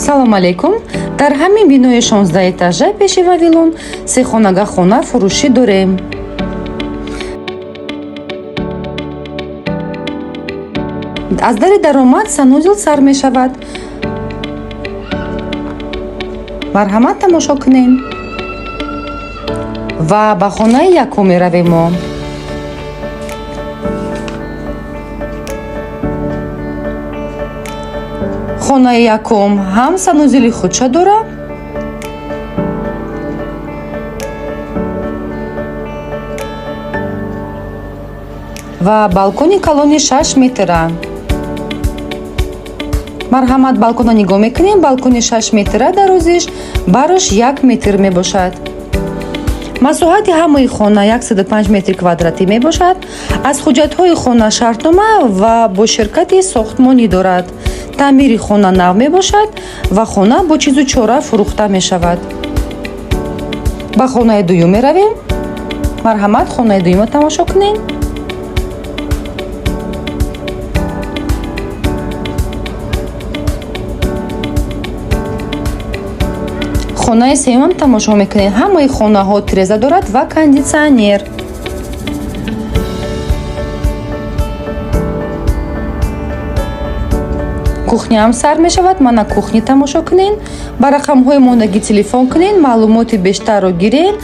Салом алейкум. Дар ҳамин бинои 16 этажа пеши Вавилон сехонага хона фурӯшӣ дорем. Аз дари даромад санузел сар мешавад. Марҳамат, тамошо кунем ва ба хонаи якум меравем мо. Хонаи якум ҳам санузели худша дорад, ва балкони калони 6 метра. Марҳамат, балкона нигоҳ мекунем. Балкони 6 метра, дарозиш барош 1 метр мебошад. Масоҳати ҳамаи хона 105 метри квадратӣ мебошад. Аз ҳуҷҷатҳои хона шартнома ва бо ширкати сохтмонӣ дорад. Таъмири хона нав мебошад ва хона бо чизу чора фурӯхта мешавад. Ба хонаи дуюм меравем. Марҳамат, хонаи дуюмро тамошо кунем. Хонаи сеюмам тамошо мекунем. Ҳамаи хонаҳо тиреза дорад ва кондитсионер. Кухняам сар мешавад. Мана, кухня тамошо кунен. Ба рақамҳои мондагӣ телефон кунен, маълумоти бештарро гирен.